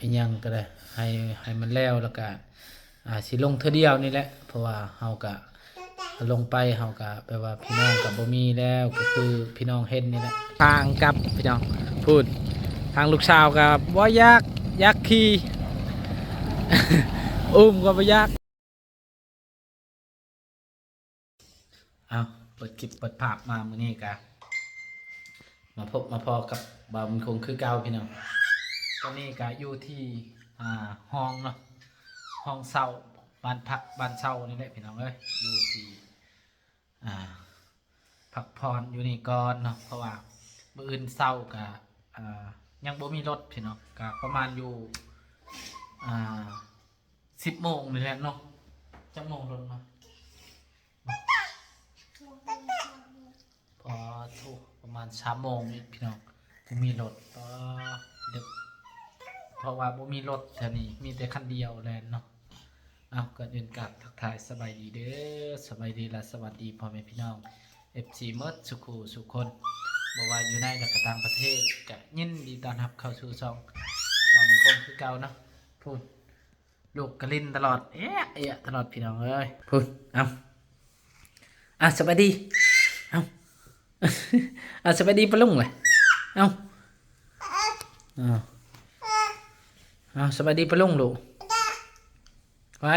ອີ່ຫຍັງກໍໄດ້ ໃຫ້ ໃຫ້ມັນແລ້ວ ແລ້ວກໍ ອ່າ ຊິລົງເທື່ອດຽວນີ້ແຫຼະ ເພາະວ່າເຮົາກໍລົງໄປ ເຮົາກໍແບບວ່າພີ່ນ້ອງກໍບໍ່ມີແລ້ວ ກໍຄືພີ່ນ້ອງເຫັນນີ້ແຫຼະ. ທາງກັບພີ່ນ້ອງ ພຸ້ນ ທາງລູກສາວກໍບໍ່ຢາກ ຢາກຂີ່ ອຸ້ມກໍບໍ່ຢາກ. ເອົາ ເປີດຄລິບເປີດພາບມາມື້ນີ້ກະມາພົບມາພໍ້ກັບບ່າວບຸນຄົງຄືເກົ່າພີ່ນ້ອງ. ຕອນນີ້ກະຢູ່ທີ່ ອ່າ ຫ້ອງເນາະ ຫ້ອງເຊົ່າ ບ້ານພັກ ບ້ານເຊົ່ານີ້ແຫຼະພີ່ນ້ອງເອີຍ ຢູ່ທີ່ ອ່າ ພັກຜ່ອນຢູ່ນີ້ກ່ອນເນາະ ເພາະວ່າມື້ອື່ນເຊົ້າກະ ອ່າ ຍັງບໍ່ມີລົດພີ່ນ້ອງ ກະປະມານຢູ່ ອ່າ ສິບໂມງນີ້ແຫຼະເນາະ. ຈັກໂມງລົດມາ? ພໍໂທ ປະມານສາມໂມງນີ້ພີ່ນ້ອງ ບໍ່ມີລົດ ປາ ດຶກ ເພາະວ່າບໍ່ມີລົດແຖວນີ້ ມີແຕ່ຄັນດຽວແລ່ນເນາະ. ເອົາ ກ່ອນອື່ນກາບທັກທາຍສະບາຍດີເດີ ສະບາຍດີ ແລະ ສະຫວັດດີພໍ່ແມ່ພີ່ນ້ອງ ເອັຟຊີ ໝົດສູ່ຄູ່ສູ່ຄົນ ບໍ່ວ່າຢູ່ໃນ ແລະ ກະຕ່າງປະເທດ ກະຍິນດີຕ້ອນຮັບເຂົ້າສູ່ຊ່ອງບ່າວບຸນຄົງຄືເກົ່າເນາະ. ພຸ້ນ ລູກກະຫຼິ້ນຕະຫຼອດ ເອະເອະຕະຫຼອດພີ່ນ້ອງເອີຍ ພຸ້ນ. ເອົາ ອ່ະ ສະບາຍດີ ເອົາ ອ່ະ ສະບາຍດີປ້າລຸງແຫຼະ ເອົາ ເອົາ ເອົາ ສະບາຍດີປ້າລຸງລູກ ໄປ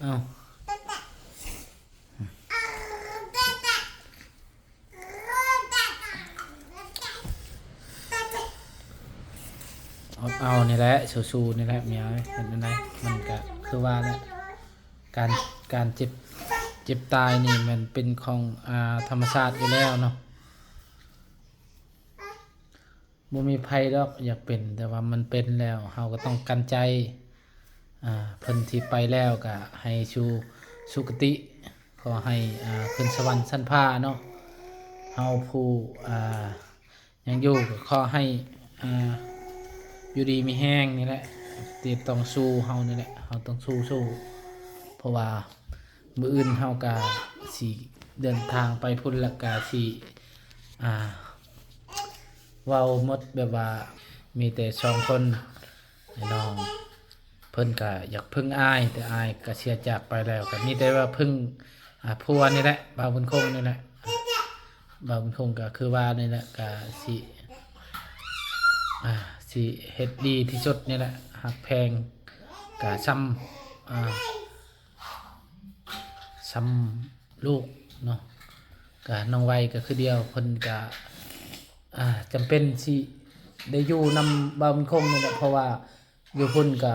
ເອົາ ອົດເອົານີ້ແຫຼະ ສູ້ໆນີ້ແຫຼະເມຍເອີຍ ເຮັດແນວໃດ ມັນກະຄືວ່າແຫຼະ ການ ການເຈັບ ເຈັບຕາຍນີ້ມັນເປັນຂອງ ອ່າ ທຳມະຊາດຢູ່ແລ້ວເນາະ. ບໍ່ມີໃຜດອກຢາກເປັນ ແຕ່ວ່າມັນເປັນແລ້ວ ເຮົາກໍຕ້ອງກັ້ນໃຈ ອ່າ ເພິ່ນທີ່ໄປແລ້ວກໍໃຫ້ສູ່ສຸຄະຕິ ຂໍໃຫ້ ອ່າ ຂຶ້ນສະຫວັນຊັ້ນຟ້າເນາະ. ເຮົາຜູ້ ອ່າ ຍັງຢູ່ກໍຂໍໃຫ້ ອ່າ ຢູ່ດີມີແຮງນີ້ແຫຼະ ທີ່ຕ້ອງສູ້ເຮົານີ້ແຫຼະ ເຮົາຕ້ອງສູ້ໆ ເພາະວ່າ ມື້ອື່ນເຮົາກະຊິເດີນທາງໄປພຸ້ນ ແລ້ວກະຊິ ອ່າ ເວົ້າໝົດ ແບບວ່າມີແຕ່ສອງຄົນ ອ້າຍນ້ອງ ເພິ່ນກະຢາກເພິ່ງອ້າຍ ແຕ່ອ້າຍກະເສຍຈາກໄປແລ້ວ ກະມີແຕ່ວ່າເພິ່ງ ອ່າ ຜົວນີ້ແຫຼະ ບ່າວບຸນຄົງນີ້ແຫຼະ ບ່າວບຸນຄົງກະຄືວ່ານີ້ແຫຼະ ກະຊິ ອ່າ ຊິເຮັດດີທີ່ສຸດນີ້ແຫຼະ ຮັກແພງກະຊ່ຳ ອ່າ ຊ່ຳລູກເນາະ ກະນ້ອງໄວກໍຄືດຽວ ເພິ່ນກະ ອ່າ ຈຳເປັນຊິໄດ້ຢູ່ນຳບ່າວບຸນຄົງນີ້ແຫຼະ ເພາະວ່າຢູ່ພຸ້ນກະ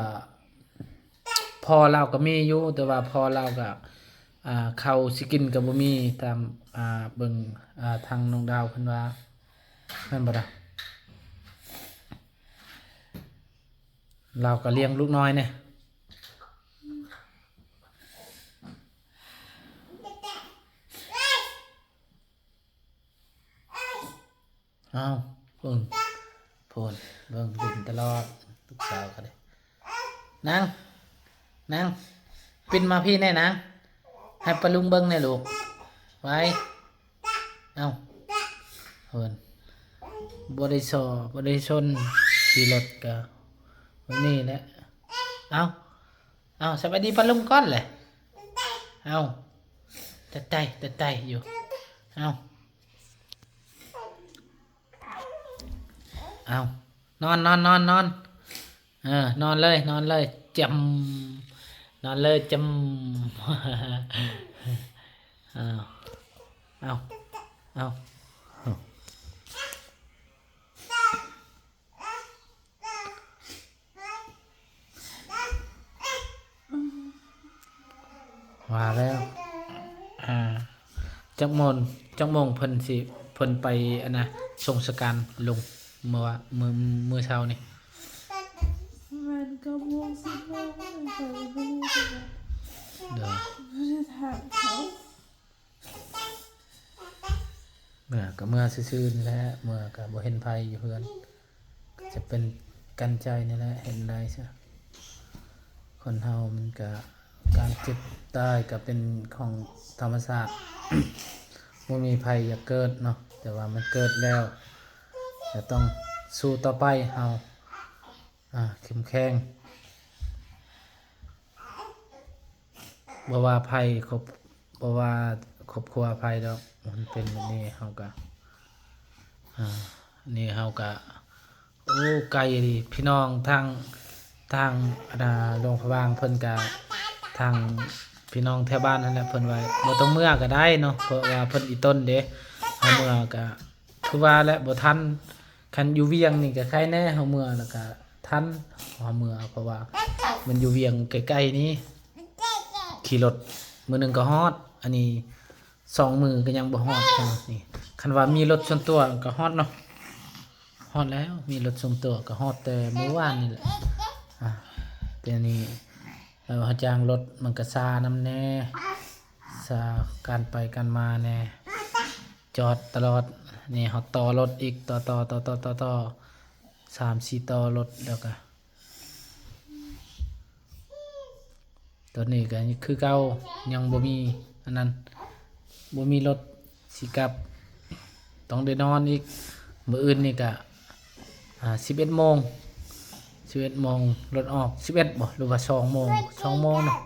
ພໍ່ລາວກໍມີຢູ່ ແຕ່ວ່າພໍ່ລາວກະ ອ່າ ເຂົ້າຊິກິນກໍບໍ່ມີ ຕາມ ອ່າ ເບິ່ງ ອ່າ ທາງນ້ອງດາວເພິ່ນວ່າ ແມ່ນບໍ່ດາ? ລາວກໍລ້ຽງລູກນ້ອຍແດ່. ອ້າວ ເບິ່ງ ໂພນ ເບິ່ງຫຼິ້ນຕະຫຼອດ ລູກສາວກໍໄດ້. ນາງ ນາງ ປິ່ນມາພີ້ແດ່ນາງ ໃຫ້ປ້າລຸງເບິ່ງແດ່ລູກ ໄວ. ເອົ້າ ເພິ່ນບໍ່ໄດ້ສໍ້ ບໍ່ໄດ້ຊົນ ຂີ່ລົດກະແບບນີ້ແຫຼະ. ເອົ້າ ເອົ້າ ສະບາຍດີປ້າລຸງກ່ອນແຫຼະ. ເອົ້າ ແຕ່ໄຕ ແຕ່ໄຕຢູ່. ເອົ້າ ເອົ້າ ນອນ ນອນ ນອນ ນອນ. ເອີ ນອນເລີຍ ນອນເລີຍ ຈຳ ນອນເລີຍ ຈຳ. ເອົ້າ ເອົ້າ ເອົ້າ ວ່າແລ້ວ ອ່າ ຈັກໂມງ ຈັກໂມງເພິ່ນຊິ ເພິ່ນໄປ ອັນນະ ສົ່ງສະການລຸງ ເມື່ອວາ ມື້ ມື້ເຊົ້ານີ້? ປະມານເກົ້າໂມງ ສິບໂມງ ຂ້ອຍກໍບໍ່ຮູ້ຄືກັນ. ໂດຍ ບໍ່ໄດ້ຖາມເຂົາ. ເມື່ອກໍເມື່ອຊື່ໆນີ້ແຫຼະ ເມື່ອກໍບໍ່ເຫັນໃຜຢູ່ເຮືອນ ກໍຈະເປັນກັ້ນໃຈນີ້ແຫຼະ ເຮັດໃດຊະ. ຄົນເຮົາມັນກະ ການເຈັບຕາຍກະເປັນຂອງທຳມະຊາດ ບໍ່ມີໃຜຢາກເກີດເນາະ ແຕ່ວ່າມັນເກີດແລ້ວ ກະຕ້ອງສູ້ຕໍ່ໄປເຮົາ. ອ່າ ເຂັ້ມແຂງ ບໍ່ວ່າໃຜ ຄອບ ບໍ່ວ່າຄອບຄົວໃຜດອກ ມັນເປັນແບບນີ້ ເຮົາກະ ອ່າ ນີ້ເຮົາກະ ໂອ້ ໄກ ພີ່ນ້ອງທາງ ທາງ ອັນນ່າ ຫຼວງພະບາງເພິ່ນກະ ທາງພີ່ນ້ອງແຖວບ້ານຫັ້ນແຫຼະ ເພິ່ນວ່າບໍ່ຕ້ອງເມືອກະໄດ້ເນາະ ເພາະວ່າເພິ່ນອີ່ຕົນເດ້ ເຮົາເມືອກະຄືວ່າແຫຼະ ບໍ່ທັນ ຄັນຢູ່ວຽງນີ້ກະໄຄແດ່ ເຮົາເມືອແລ້ວກະທັນ ເຮົາເມືອ ເພາະວ່າມັນຢູ່ວຽງໃກ້ໆນີ້ ຂີ່ລົດມື້ໜຶ່ງກະຮອດ ອັນນີ້ສອງມື້ກະຍັງບໍ່ຮອດ ນີ້ ຄັນວ່າມີລົດສ່ວນຕົວກະຮອດເນາະ ຮອດແລ້ວ ມີລົດສ່ວນຕົວກະຮອດແຕ່ມື້ວານນີ້ແຫຼະ ອ່າ ແຕ່ນີ້ ເອີ ເຮົາຈ້າງລົດມັນກະຊ້ານຳແດ່ ຊ້າການໄປການມາແດ່ ຈອດຕະຫຼອດ ນີ້ເຮົາຕໍ່ລົດອີກ ຕໍ່ໆ ຕໍ່ໆ ຕໍ່ໆ ສາມສີ່ຕໍ່ລົດ ແລ້ວກະ ຕອນນີ້ກະຄືເກົ່າ ຍັງບໍ່ມີອັນນັ້ນ ບໍ່ມີລົດຊິກັບ ຕ້ອງໄດ້ນອນອີກ ມື້ອື່ນນີ້ກະ ອ່າ ສິບເອັດໂມງ ສິບເອັດໂມງລົດອອກ ສິບເອັດບໍ່ ຫຼືວ່າສອງໂມງ ສອງໂມງເນາະ.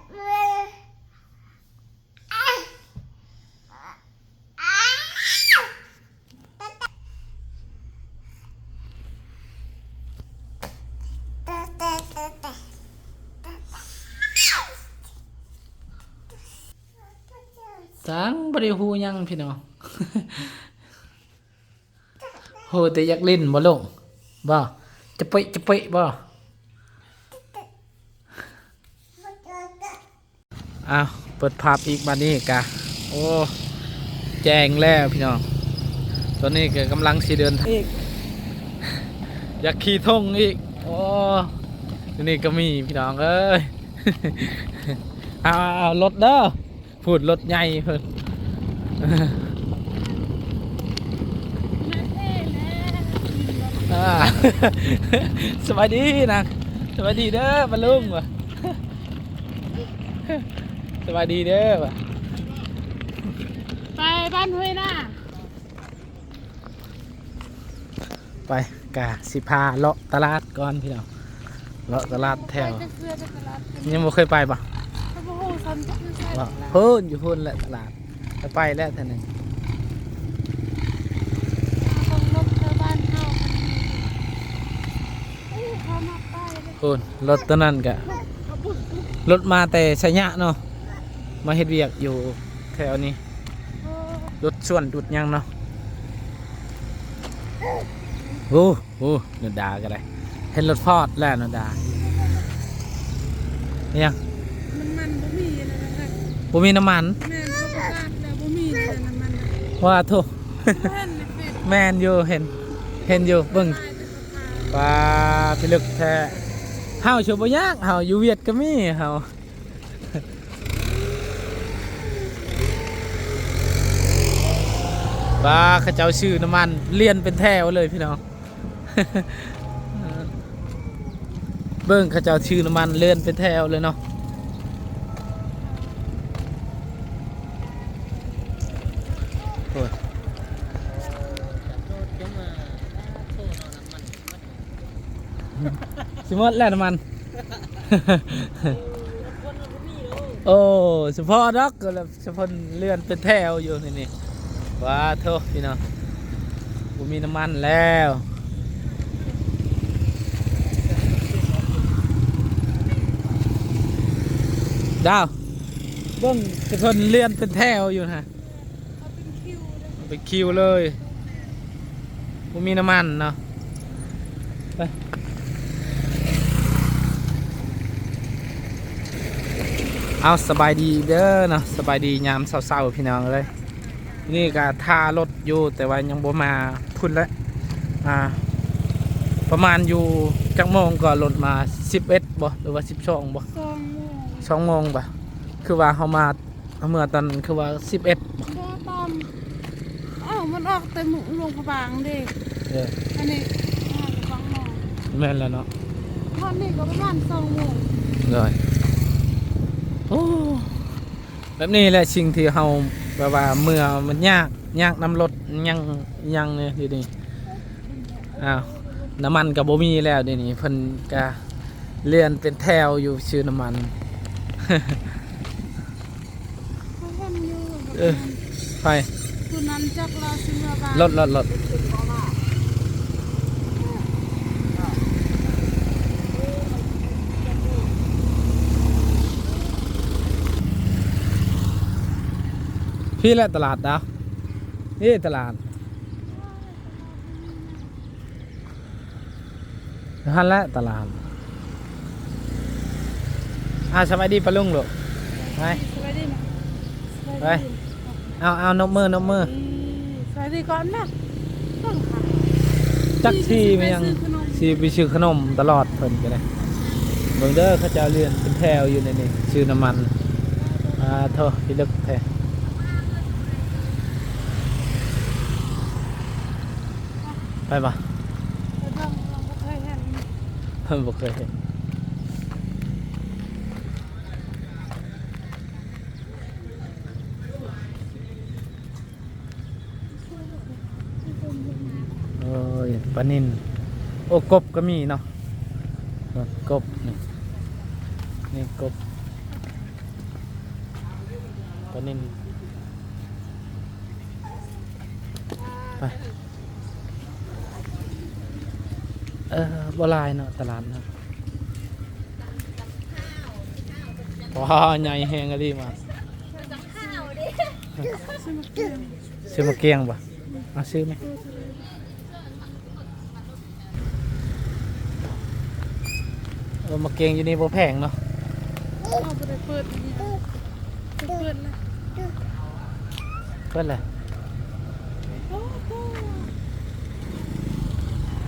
ສັງບໍ່ໄດ້ຮູ້ຫຍັງພີ່ນ້ອງ ຮູ້ແຕ່ຢາກຫຼິ້ນບໍ່ລູກ ບໍ່ ຈະເປະ ຈະເປະບໍ່? ອ້າວ ເປີດພາບອີກບາດນີ້ກະ ໂອ້ ແຈ້ງແລ້ວພີ່ນ້ອງ ຕອນນີ້ກະກຳລັງຊິເດີນທາງອີກ ຢາກຂີ່ທົ່ງອີກ ໂອ້ ຢູ່ນີ້ກະມີພີ່ນ້ອງເອີຍ ເອົາ ເອົາລົດເດີ ພຸ້ນລົດໃຫຍ່ພຸ້ນ ອ່າ ສະບາຍດີນະ ສະບາຍດີເດີປ້າລຸງ ສະບາຍດີເດີ ໄປບ້ານຫ້ວຍນາ ໄປ ກະຊິພາເລາະຕະຫຼາດກ່ອນພີ່ນ້ອງ ເລາະຕະຫຼາດແຖວ ຍັງບໍ່ເຄີຍໄປບໍ່? ເຮົາບໍ່ຮູ້ຊ້ຳຈັກຢູ່ໃສ ເພິ່ນຢູ່ພຸ້ນແຫຼະຕະຫຼາດ ໄປແລ້ວເທື່ອໜຶ່ງ ເບິ່ງລົດແຖວບ້ານເຮົາ ພຸ້ນ ລົດໂຕນັ້ນກະ ລົດມາແຕ່ໄຊຍະເນາະ ມາເຮັດວຽກຢູ່ແຖວນີ້ ລົດສວນ ລົດຫຍັງເນາະ ໂອ້ ໂອ້ ນາດາກະໄດ້ ເຫັນລົດຟອດແລ້ວນາດາ ອີຫຍັງ ນ້ຳມັນບໍ່ມີແລ້ວນະ ບໍ່ມີນ້ຳມັນ ແມ່ນ ເຂົາປະກາດແລ້ວບໍ່ມີແລ້ວນ້ຳມັນ ວ່າໂທ້ ບໍ່ເຫັນໃນເຟສ ແມ່ນຢູ່ ເຫັນ ເຫັນຢູ່ ເບິ່ງ ປາ ພິລຶກແທ້ ເຮົາຊິບໍ່ຍາກ ເຮົາຢູ່ຫວຽດກະມີເຮົາ ປາ ເຂົາເຈົ້າຊື້ນ້ຳມັນລຽນເປັນແຖວເລີຍພີ່ນ້ອງ ເບິ່ງເຂົາເຈົ້າຊື້ນ້ຳມັນລຽນເປັນແຖວເລີຍເນາະ ໂອ້ຍ ຊິໝົດແລ້ວນ້ຳມັນ ໂອ້ ສະເພາະດອກ ສະເພາະເລື່ອນເປັນແຖວຢູ່ນີ້ ນີ້ ປາໂທ້ ພີ່ນ້ອງ ບໍ່ມີນ້ຳມັນແລ້ວ ດາວ ເບິ່ງ ສະເພາະເລື່ອນເປັນແຖວຢູ່ຫັ້ນ ເປັນຄິວເລີຍ ບໍ່ມີນ້ຳມັນເນາະ ໄປ ເອົາ ສະບາຍດີເດີເນາະ ສະບາຍດີຍາມເຊົ້າໆ ພີ່ນ້ອງເອີຍ ນີ້ກະຖ້າລົດຢູ່ ແຕ່ວ່າຍັງບໍ່ມາ ພຸ້ນແຫຼະ ອ່າ ປະມານຢູ່ຈັກໂມງກໍລົດມາ ສິບເອັດບໍ່ ຫຼືວ່າ ສິບສອງບໍ່? ສອງໂມງ ສອງໂມງບໍ່? ຄືວ່າເຮົາມາ ເຮົາເມືອຕອນຄືວ່າ ສິບເອັດບໍ່? ບໍ່ ຕອນ ເອົ້າ ມັນອອກແຕ່ເມືອງຫຼວງພະບາງເດ້ ເອີ ອັນນີ້ ປະມານສອງໂມງ ແມ່ນແລ້ວເນາະ ຮອດນີ້ກໍປະມານສອງໂມງ ໂດຍ ໂອ້ ແບບນີ້ແຫຼະ ສິ່ງທີ່ເຮົາແບບວ່າເມືອມັນຍາກ ຍາກນຳລົດ ຍັງ ຍັງນີ້ ດຽວນີ້ ອ້າວ ນ້ຳມັນກໍບໍ່ມີແລ້ວ ດຽວນີ້ເພິ່ນກໍເລື່ອນເປັນແຖວຢູ່ຊື້ນ້ຳມັນ. ເອີ ໄປ ຜູ້ນັ້ນຈັກລາວຊິເມືອບ້ານ ລົດ ລົດ ລົດ. ພີ້ແຫຼະຕະຫຼາດດາວ ນີ້ຕະຫຼາດ. ຫັ້ນແຫຼະຕະຫຼາດ. ອ່າ ສະບາຍດີປ້າລຸງລູກ ໄປ ສະບາຍດີນະ ສະບາຍດີ ໄປ ເອົາ ເອົາ ນົບມື ນົບມື ສະບາຍດີກ່ອນນະ. ຈັກຊິໄປຫຍັງ ຊິໄປຊື້ຂະໜົມ ຊິໄປຊື້ຂະໜົມຕະຫຼອດເພິ່ນກໍໄດ້. ເບິ່ງເດີ ເຂົາເຈົ້າເລື່ອນເປັນແຖວຢູ່ໃນນີ້ ຊື້ນ້ຳມັນ. ອ່າ ໂທ້ ພິລຶກແທ້. ໄປບໍ່? ບໍ່ເຄີຍເຫັນ ບໍ່ເຄີຍເຫັນ. ໂອ້ຍ ປານິນ ໂອ້ ກົບກໍມີເນາະ ກົບ ນີ້ ນີ້ກົບ ປານິນ ໄປ. ເອີ ບໍ່ຫຼາຍເນາະ ຕະຫຼາດເນາະ. ວ້າວ ໃຫຍ່ແຮງອີ່ຫຼີມາ. ຊື້ໝາກກຽງບໍ່? ເອົາ ຊື້ແມ. ເອີ ໝາກກຽງຢູ່ນີ້ບໍ່ແພງເນາະ. ເຮົາບໍ່ໄດ້ເປີດອັນນີ້ ເປີດແລ້ວ ເປີດແລ້ວ.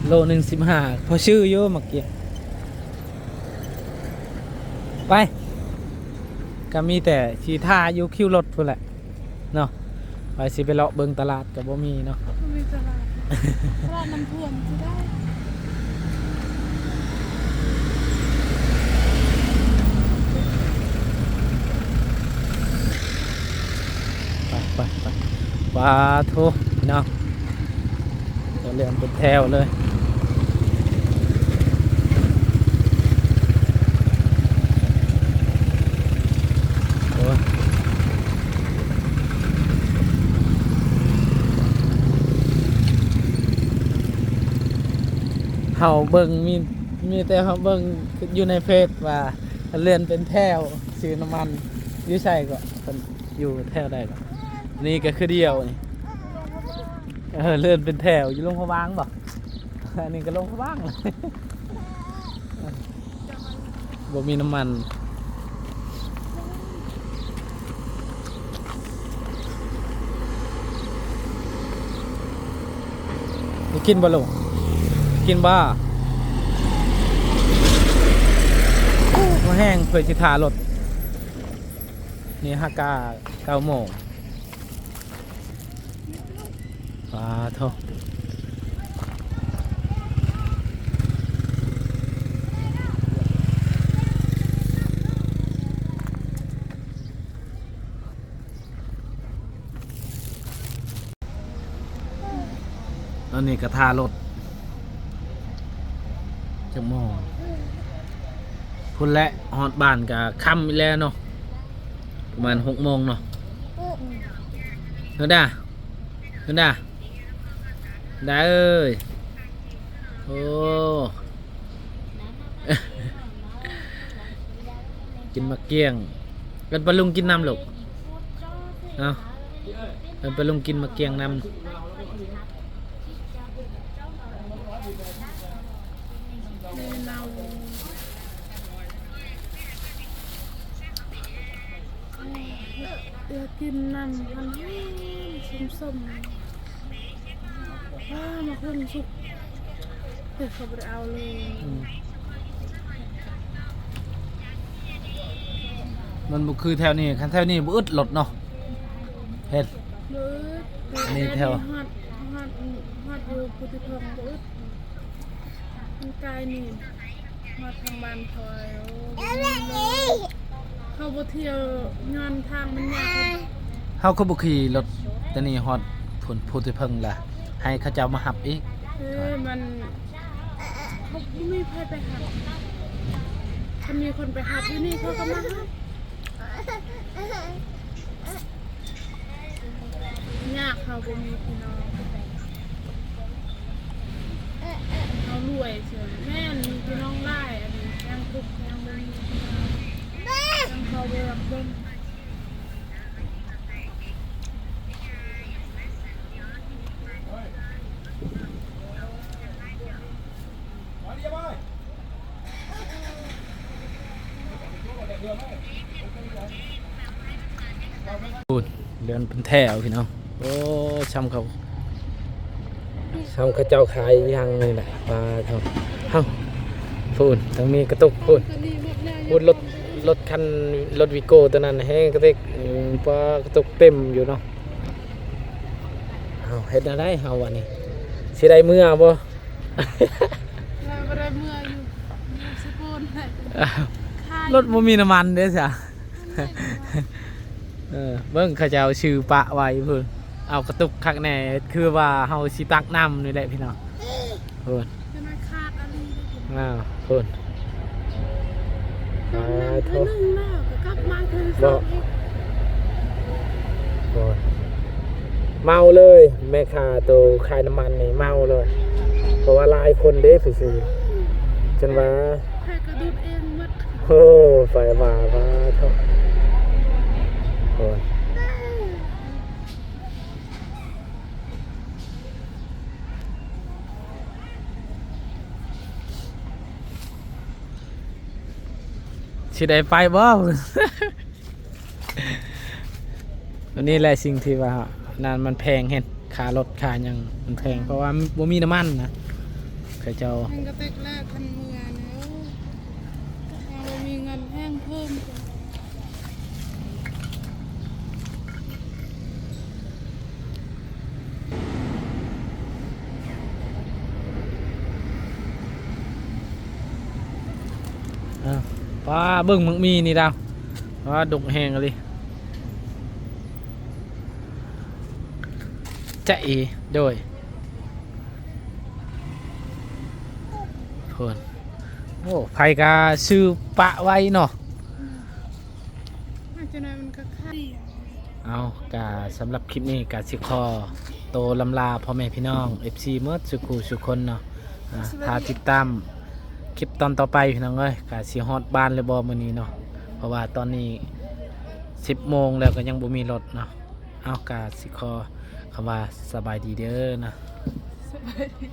ໂລໜຶ່ງສິບຫ້າ ພໍຊື້ຢູ່ໝາກກຽງ. ໄປ ກໍມີແຕ່ຊິຖ້າຢູ່ຄິວລົດພຸ້ນແຫຼະເນາະ. ໄປ ຊິໄປເລາະເບິ່ງຕະຫຼາດກໍບໍ່ມີເນາະ ບໍ່ມີຕະຫຼາດ ຕະຫຼາດນ້ຳຖ້ວມຊິໄດ້. ໄປ ໄປ ໄປ ປາໂທ້ ເນາະ ຈະເລື່ອນເປັນແຖວເລີຍ. ໂອ້ຍ ເຮົາເບິ່ງມີ ມີແຕ່ເຮົາເບິ່ງຢູ່ໃນເຟສວ່າເລື່ອນເປັນແຖວຊື້ນ້ຳມັນ ຢູ່ໃສກໍ ເພິ່ນຢູ່ແຖວໃດກໍ ນີ້ກໍຄືດຽວນີ້. ເອີ ເລື່ອນເປັນແຖວຢູ່ຫຼວງພະບາງບໍ່? ອັນນີ້ກໍຫຼວງພະບາງ ບໍ່ມີນ້ຳມັນ. ໄດ້ກິນບໍ່ລູກ? ກິນບໍ່? ໂອ້ ແຮງ ເພື່ອຊິຖ້າລົດ. ນີ້ຫາກະເກົ້າໂມງ. ປາໂທ້ ຕອນນີ້ກໍຖ້າລົດ ຈັກໂມງ? ພຸ້ນແຫຼະ ຮອດບ້ານກໍຄ່ຳອີກແລ້ວເນາະ ປະມານຫົກໂມງເນາະ. ເນາະດາ ເນາະດາ ດາເອີຍ ໂອ້ ກິນໝາກກ້ຽງ. ເອີ້ນປ້າລຸງກິນນຳລູກ ເອົາ ເອີ້ນປ້າລຸງກິນໝາກກ້ຽງນຳ. ເອີ ກິນນ້ຳມັນຫອມໆ ສົ້ມໆ. ອ້າ ໝາກຫຸ່ງສຸກ ເອີ ເຂົາບໍ່ໄດ້ເອົາເລີຍ. ອືມ ມັນບໍ່ຄືແຖວນີ້ ຄັນແຖວນີ້ບໍ່ອຶດລົດເນາະ ເຮັດ ບໍ່ອຶດ. ອັນນີ້ແຖວ ຮອດ ຮອດ ຮອດຢູ່ໂພທິເຜິ້ງບໍ່ອຶດ ມັນໄກນີ້. ຮອດທາງບ້ານຂ້ອຍ ໂອ້ ເຮົາບໍ່ທ່ຽວຍ້ອນທາງມັນຍາກ. ເຮົາຄືບໍ່ຂີ່ລົດແຕ່ນີ້ຮອດພຸ້ນ ພູທິເຜິ້ງລະ ໃຫ້ເຂົາເຈົ້າມາຮັບອີກ. ເອີ ມັນ ບໍ່ມີໃຜໄປຮັບ. ຄັນມີຄົນໄປຮັບຢູ່ນີ້ ເຂົາກໍມາຮັບ. ຍາກ ເຮົາບໍ່ມີພີ່ນ້ອງ. ເຮົາລວຍເຊື່ອ. ແມ່ນ ມີພີ່ນ້ອງຫຼາຍ ອັນນີ້ແຮງທຸກ ແຮງບໍ່ມີພີ່ນ້ອງ ແຮງເຂົາບໍ່ຮັບເບິ່ງ. ພຸ້ນ ເດີນເປັນແຖວພີ່ນ້ອງ. ໂອ້ ຊ່ຳເຂົາ ຊ່ຳເຂົາເຈົ້າຂາຍອີ່ຫຍັງນີ້ແຫຼະ. ປາໂທ້ ເອົ້າ ພຸ້ນ ຕ້ອງມີກະຕຸກ ພຸ້ນ ພຸ້ນ ລົດ ລົດຄັນ ລົດວີໂກ້ຕົວນັ້ນແຮງກະຕິກ. ອືມ ປາ ກະຕຸກເຕັມຢູ່ເນາະ. ເອົ້າ ເຮັດແນວໃດເຮົາບາດນີ້ ຊິໄດ້ເມືອບໍ່? ລາວບໍ່ໄດ້ເມືອຢູ່ ຢູ່ສະໂປນແຫຼະ. ອ້າວ ຂາຍ ລົດບໍ່ມີນ້ຳມັນເດ້ຊະ. ເອີ ເບິ່ງເຂົາເຈົ້າຊື່ປະໄວ້ພຸ້ນ. ເອົາກະຕຸກຄັກແນ່ ຄືວ່າເຮົາຊິຕັກນ້ຳນີ້ແຫຼະພີ່ນ້ອງ. ພຸ້ນ ຈະມາຂາດອາລີເດ້. ອ້າວ ພຸ້ນ ຕອນນັ້ນເທື່ອໜຶ່ງແລ້ວ ກໍກັບມາເທື່ອສອງອີກ. ບໍ່ ເມົາເລີຍ ແມ່ຄ້າໂຕຂາຍນ້ຳມັນນີ້ເມົາເລີຍ ເພາະວ່າຫຼາຍຄົນເດ້ໄປຊື້ ຈົນວ່າ ໃຜກະດູດເອງໝົດ. ໂອ້ ໄປວ່າ ວ່າເຖາະ ໂອ້ຍ. ຊິໄດ້ໄປບໍ່? ອັນນີ້ແຫຼະສິ່ງທີ່ວ່ານັ້ນມັນແພງແຮງ ຄ່າລົດຄ່າຫຍັງມັນແພງ ເພາະວ່າບໍ່ມີນ້ຳມັນນະ ເຂົາເຈົ້າ ມັນກະເຕັກແລ້ວຄັນເມືອນະ ເຮົາບໍ່ມີເງິນແຮງເພີ່ມ. ເອີ ປ້າ ເບິ່ງໝາກໝີ່ນີ້ດາວ ປ້າ ດົກແຮງອີ່ຫຼີ. ຈະເອ ໂດຍ ພຸ້ນ ໂອ້ ໃຜກະຊື້ປະໄວ້ເນາະ. ອືມ ອາ ຈັກໜ້ອຍມັນກໍຂາຍ. ເອົາ ກະສຳລັບຄລິບນີ້ກະຊິຂໍໂຕລ່ຳລາພໍ່ແມ່ພີ່ນ້ອງ ເອັຟຊີ ໝົດສູ່ຄູ່ສູ່ຄົນເນາະ. ອາ ຖ້າຕິດຕາມຄລິບຕອນຕໍ່ໄປພີ່ນ້ອງເອີຍ ກະຊິຮອດບ້ານຫຼືບໍ່ມື້ນີ້ເນາະ ເພາະວ່າຕອນນີ້ສິບໂມງແລ້ວ ກໍຍັງບໍ່ມີລົດເນາະ. ເອົາ ກະຊິຂໍຄຳວ່າສະບາຍດີເດີເນາະ. ສະບາຍດີ.